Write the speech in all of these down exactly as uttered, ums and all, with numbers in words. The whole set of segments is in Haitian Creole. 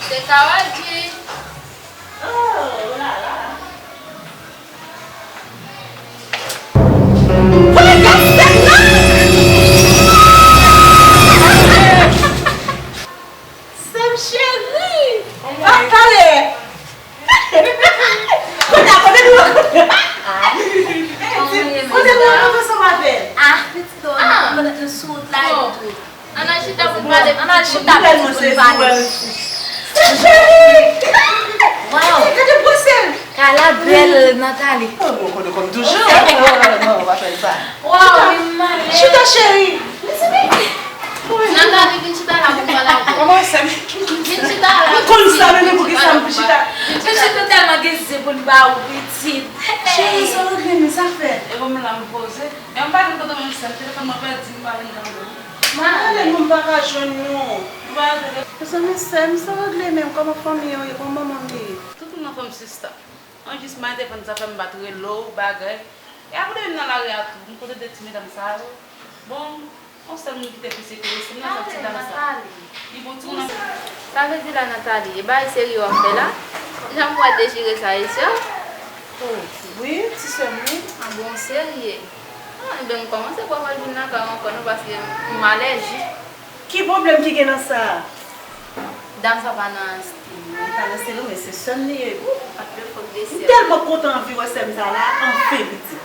Se Kawadji. Oh, la la. Sè m cheri! Pa pale! Kounye a, kote nou? Kote nou? Kote sa w ap fè? Ah, pitit, nou konn nou sou wout la epi tou. Ann al chita pou n pale. Ann al chita pou n pale. Cheri! Waw! Gade bwè sèl! Kay la bèl, Nathalie. Oh, bon, konnen kòm toujou. Non, non, pa fè sa. Waw, li malè. Chita, cheri. Nathalie, vin chita la pou n pale avè w. Kòman sè m? Vin chita la. Mwen konn sa, men pou ki sa m vin chita? Pitit, nou tèlman gen zen pou n ba ou pitit. Cheri, sa w regle men sa fè? E bon, m la m poze. E m pa gen kote mwen sè m, telefòn mwen pèdi, m pa vin tande. Mwen rele nou, m pa ka jwenn nou. Mezanmi, sè m, sa w regle menm? Kòman fanmi an ye? Kòman manman m ye? Tout moun anfòm sista. An jis m pa te konn sa fè m pa t rele w, bagay. E apre de menm nan lari a tou, m kontre de ti medam sa yo. Bon, yon sèl moun ki te pi sekirè, se m nan sa ti dam sa. Li bon ti moun. Sa vle di la, Nathalie, e bagay serye w ap fè la? Jan m wè dechire sa ye, sè? Oh, wi, ti sè m, wi. Ah bon, serye? Ah, enben, m kòmanse pa pral vin lakay ou ankò non, paske m alèji. Ki pwoblèm ki gen nan sa? Dam sa pa nan estil mwen. Li pa nan estil ou, men se sè m li ye. Ou, m tèlman kontan anvi wè sè m sa la, anfen pitit.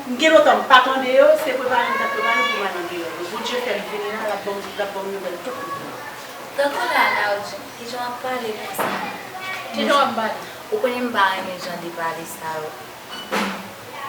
M gen lontan m pa tande yo, se prepare m t ap prepare pou m al nan deyò. Bondye fè m vini la, l ap ban m, l ap ban m nouvèl tout moun. Tankou la, Naoudjine, kijan w ap pale konsa? Kijan w ap pale? Ou konnen m pa renmen jan de pale sa yo.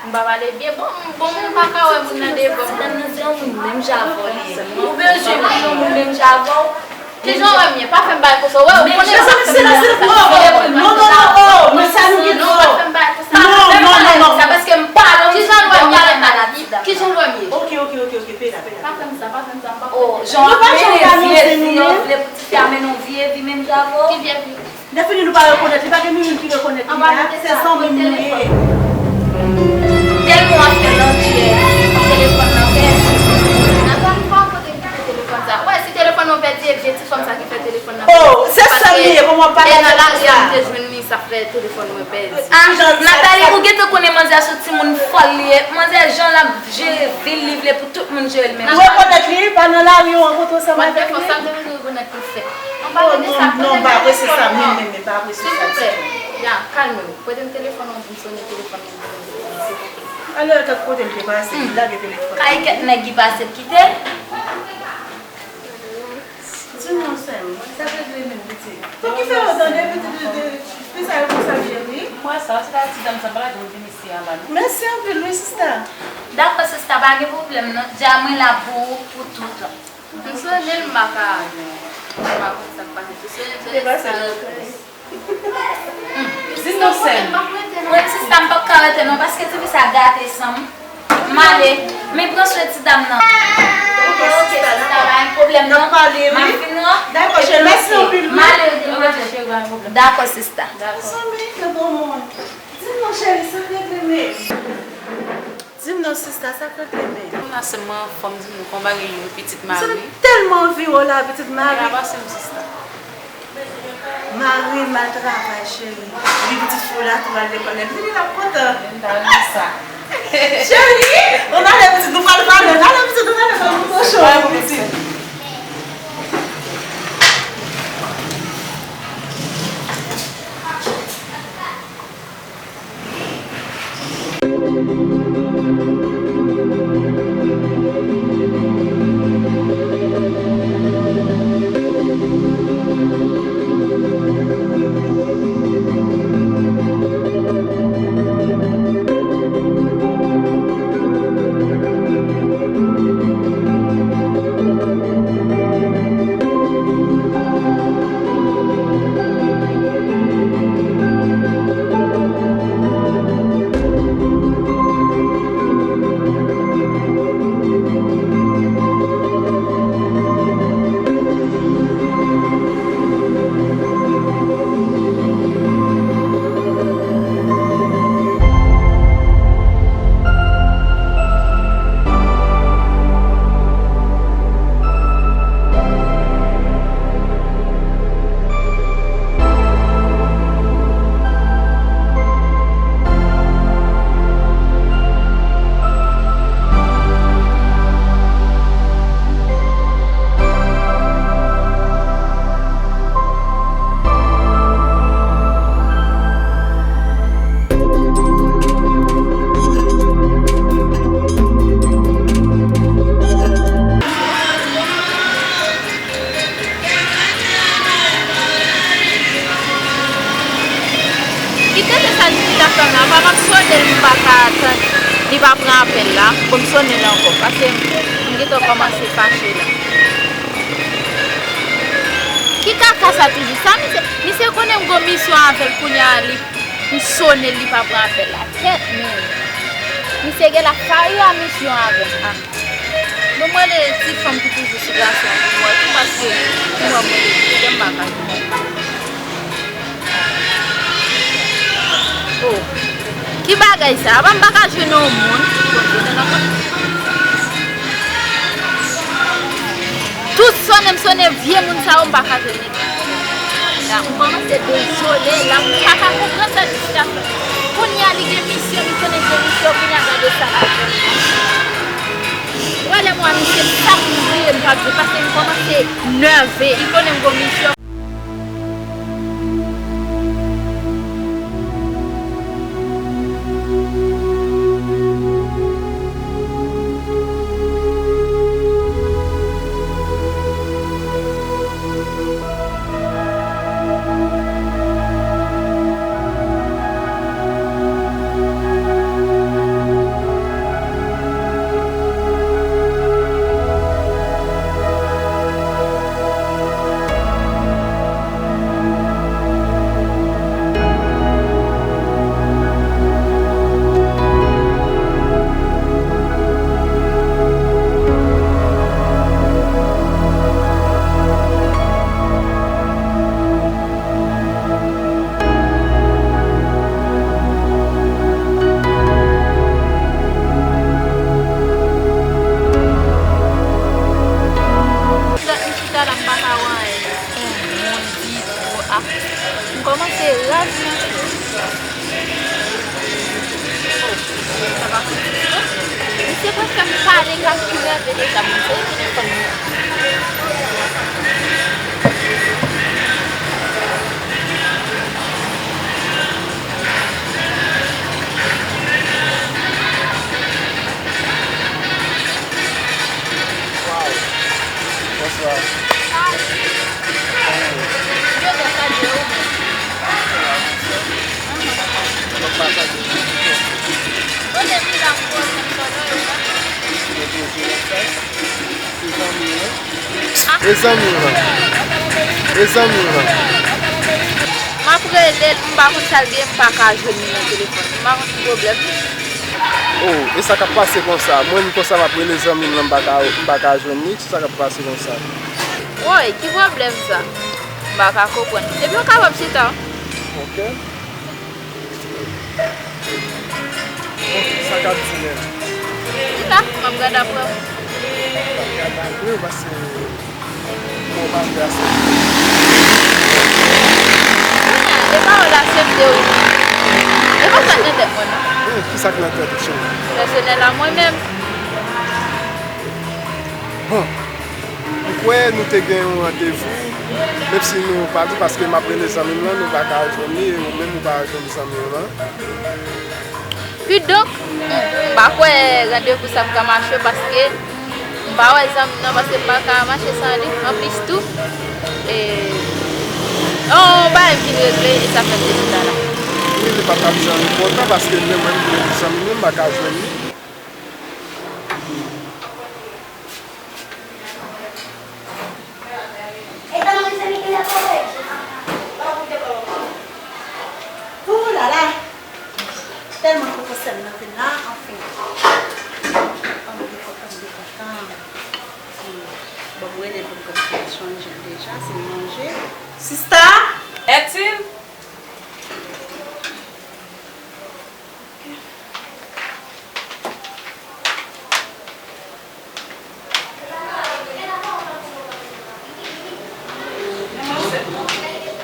M pa pale byen. Bon, bon, moun pa ka wè moun nan devan. Ti dam nan se yon moun menm jan avè w li ye. Ou bezwen pou yon moun menm jan avè w? Kijan w wè m ye? Pa fè m bagay konsa. Wè, ou konnen m pa fè m bagay konsa. Non, non, non, oh, men sa nou gen twò. Non, pa fè m bagay konsa. Non, non, non, non. Sa paske m pale w, kijan w wè m ye? Kijan w wè m ye? Ok, ok, ok, ok, peda, peda. Pa fè m sa, pa fè m sa, m pa fè m sa. Oh, jan w ap mennen vye vi, w vle pou tifi a mennen yon vye vi menm jan avè w? Ki vye vi? Lè fini nou pa rekonèt li, pa gen moun ki rekonèt li la, se zanmi m li ye. Tèlman w ap fè landjè, telefòn nan pèdi. Nan zòn pa kote m kite telefòn sa. Wè, si telefòn mwen pèdi, e vye ti fanm sa ki fè telefòn nan pèdi. Oh, se sè m li ye, kòman w ap pale avè l konsa? E nan lari a m te jwenn li, sa fè telefòn mwen pèdi. Ah, Nathalie, ou gentan konnen manzè se timoun fòl li ye. Manzè jan l ap jere vi l, li vle pou tout moun jere l menm jan. Ou rekonèt li, pa nan lari ou rankontre ansanm avèk li. Sa m te vin rekonèt li fè. An pale de sa, non, non, m pa apresye sa menm, menm, menm, m pa apresye sa ditou. Silvouplè, ya, kalme w. Prete m telefòn ou, m sone telefòn mwen, silvouplè. Alò, kèk kote m te pase, li lage telefòn. Kay kèk nèg ki pase l kite. Di m non, sè m, sa k regle menm, pitit? Poukisa yo tande pitit de, de, de, de sa yo konsa, cheri? M wè sa, se pa ti dam sa, pa lage m vin isi a la, non. Mèsi anpil, wi, sista. Dakò, sista, pa gen pwoblèm, non. Dja mwen la pou ou, pou tout. M sonnen l, m pa ka, m pa konn sa k pase. M sonnen l, sonnen l, sonnen l. Di non, sè m. Mwen, sista, m p ap ka rete non, paske tifi sa gate san m. M ale. Men pran swen ti dam nan. Ok, ok, sista, pa gen pwoblèm non. M ap vin non. Dakò, cheri, mèsi anpil, wi. M ale, wi, m ale. Dakò, sista. Dakò. Zanmi, ke bon moun. Di non, cheri, sa k regle menm? Di m non, sista, sa k regle menm? Kòman sè m anfòm, di m non, kòman bagay yo, pitit mari? M tèlman anvi wè w la, pitit mari. Mari m al travay, cheri. Epi pitit fi w la tou al lekòl, lè l vini l ap kontan. M ta renmen sa. Cheri, ann ale pitit, nou pral pale, ann ale pitit, ann ale pale, nou pran cho, pitit. Chita fè m la, pa m ap sone l, m pa ka tann, li pa pran apèl la. Bon, m sone l ankò, paske m gentan kòmanse fache la. Ki kaka sa toujou? Sa misye, misye konnen m gen misyon avè l, kounye a li, m sone l, li pa pran apèl la. Kèt, men. Misye gen la fè yon misyon avè m. Ah. Bon, mwen, de ti fanm ki toujou sou gason an, pou mwen tou, paske pou mwen, mwen, de ti fanm, m pa ka. Oh. Ki bagay sa? Apa m pa ka jwenn yon moun? Tout sone m sone vye moun sa yo, m pa ka jwenn nèg. La, m kòmanse dezole, la, m pa ka konprann sa jiskaprezan. Kounye a, li gen misyon, li konnen gen misyon, kounye a, gade sa l ap fè. Wè lè m wè misye, sa m vle, m pa vle, paske m kòmanse nève, li konnen m gen misyon. Chita la, m pa ka wè anyen. Yon moun di tro a. M kòmanse raz nan Misye prèske pale, k ap tou nève deja, moun sere telefòn nan. Wow. Bonswa. Kòman w ye? Yo, sa byen, ou menm? Mwen pa tande. Bon, depi la, m pran nan non yo, non. Yo poze nan sa. Se zanmi w, non? E zanmi w lan. E zanmi w lan. M ap rele l, m pa konn sa l gen, m pa ka jwenn li nan telefòn. M pa konn ki pwoblèm li. Oh, e sa k ap pase konsa? Mwen menm konsa m ap rele zanmi m lan, m pa ka, m pa ka jwenn li. Ki sa k ap pase konsa? Woy, ki pwoblèm sa? M pa ka konprann. Ebyen, w kapab chita. Ok. Bon, sa k ap di menm? Chita, m ap gade apre w. W ap gade apre w, paske bon, w pa vle aksepte. E pawòl aksepte wi. E pa sa k nan tèt mwen non. Eh, ki sa k nan tèt ou, cheri? Pèsonèl a mwen menm. Bon, m kwè nou te gen yon randevou, menm si nou pa di, paske m ap rele zanmi m lan, nou pa ka jwenn li, e ou menm ou pa jwenn zanmi w lan. Kidonk, m pa kwè randevou sa ap ka mache paske m pa wè zanmi m nan, paske m pa ka mache san li. Anplis tou, e, yon bagay m fin regle e sa fè m te chita la. Wi, li pa t ap jan enpòtan paske menm mwen m vle zanmi m, m pa ka jwenn li. Ou la la! Tèlman koko sèm nan vin la, anfen. Ann dekontan, ann dekontan. Bon, m rele l pou m konn fè chanje l deja, se manje. Sista! Etine!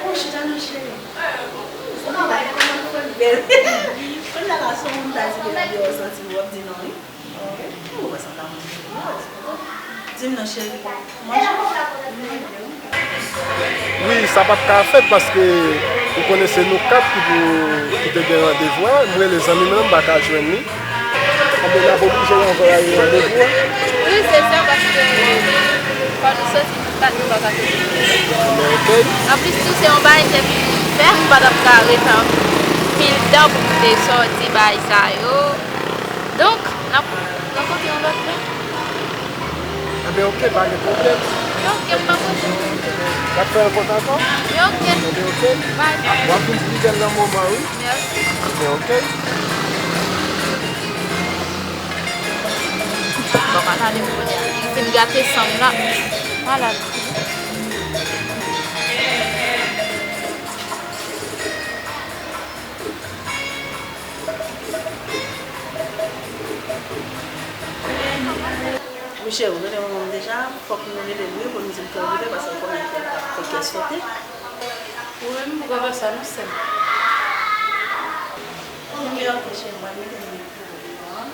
Oh, chita non, cheri. Ou pa wè kòman fò l bèl. Kounye a la, si yon moun ta di l deyò, w santi l, w ap di non, wi. Ou wè sa ta manje. Di m non, cheri. Manje. Wi, sa p ap ka fèt paske ou konnen se nou kat ki pou, ki te gen randevou a. M rele zanmi m lan, m pa ka jwenn li. Anben, n ap oblije ranvwaye randevou a. Wi, se sa, paske fò nou soti nou kat, nou pa ka soti. Anben, ok. Anplis tou, se yon bagay m te vin fè, m pa t ap ka ret ankò. Pil tan pou m te sòti bay sa yo. Donk, n ap rankontre yon lòt lè. Enben, oke, pa gen pwoblèm. Men oke, m pa poze. Enben, n ap fè yon kont ankò? Men oke. Enben, oke. Bye. W ap vin pi bèl nan moman, wi. Mèsi. Enben, oke. Bon, pa tande m kounye a. M fin gate san m la. Malad. Michel, ou rele manman m deja? Fòk nou rele l wi pou n di l ke w rive, paske w konnen ke l t ap fè kè sote. Ou menm, ou pa fè sa non, sè m. Enben, oke, cheri, mwen mete l pou ou.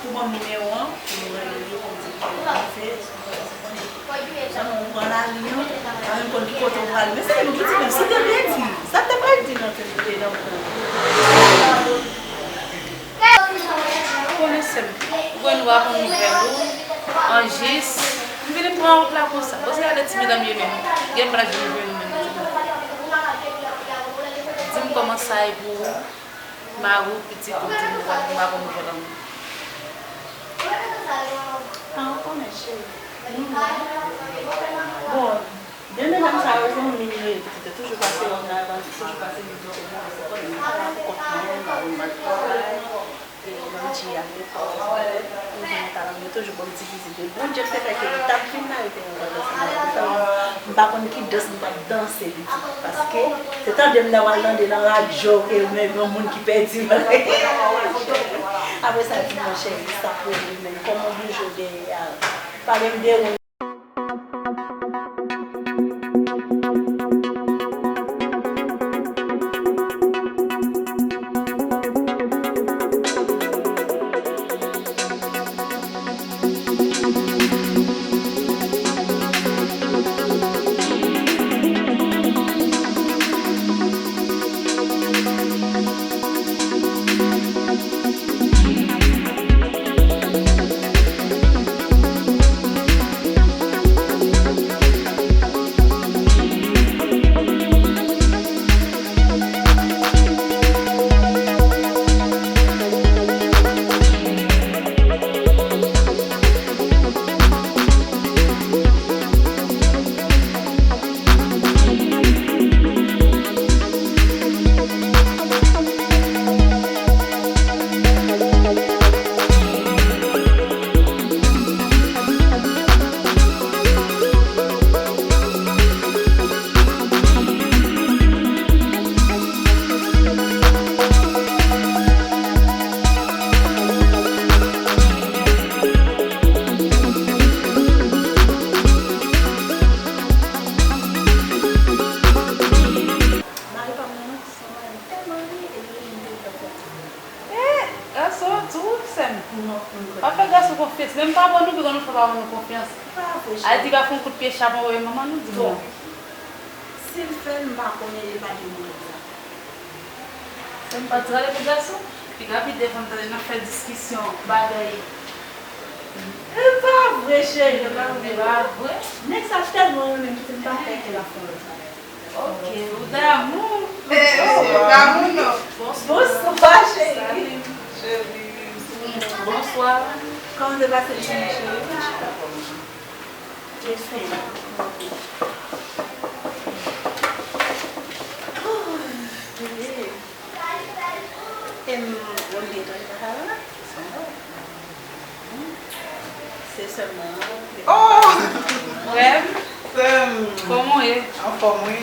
Ou ban m nimewo an, pou mwen rele li, pou m di l ke w rive. Jan nou pran lari an, pa menm konn ki kote w prale. Men se yon piti menm, si te byen di, sa te pral di nan tèt li, nan pran. Ou konnen sè m, ou konn nou pa konn nouvèl ou, an jis, m vin pran wout la konsa. Bon, se gade ti medam yo menm, gen plaj yo jwenn menm. Di m kòman sa ye pou ou. Mari w, pitit ou, di m, m pa konn nouvèl an. Pa ankò, men cheri. Bon, de medam sa yo, se yon moun yo ye, pitit yo. Toujou pase wè m nan, toujou pase vizite m nan, se konn m pa la pou kont mwen, mari m al travay, e, Landji al lekòl, m vin talè, yo toujou ban m ti vizit. Bondye k te fè ke li t ap vin la, yo te yon lòt dans ansanm avèk fanmi m. M pa konn ki dans m t ap danse, li di. Paske se tande m nan, w al tande nan radyo ke men yon moun ki pèdi. Apre sa, di, monchè, sa pwoblèm menm. Kòman w bouje w genyen a? Pale m de ou. Mari pa m nan, non, se yon mari m tèlman renmen, e li renmen m te fè. Eh, gason, tou, sè m. Non, non. Pa fè gason konfyans. Menm pa bon nou, piga nou fè pa bon nou konfyans. Pa vre, cheri. Al di pa fè yon kout pye chap anvoye manman nou, di non. Bon. Si l fè l, m pa konnen, li pa di mwen konsa. Sè m pa di rale pou gason. Piga pi devan m tande n ap fè diskisyon, bagay. E pa vre, cheri, e pa vre. E pa vre. Nèg sa tèlman renmen m, kite m pa fè ke l ap fè yon lòt bagay. Ok, ou damou. Eh, oh, damou non. Bonswa. Bonswa, cheri. Salut, cheri. Bonswa. Kòman se pase jounen, cheri? Mwen chita kòm. Mwen fen. Oh, bebe. E m, bon, m gen tan, li pa ka la. Se sèlman. Oh! Frè m. Sè m. Kòman w ye? Anfòm, wi.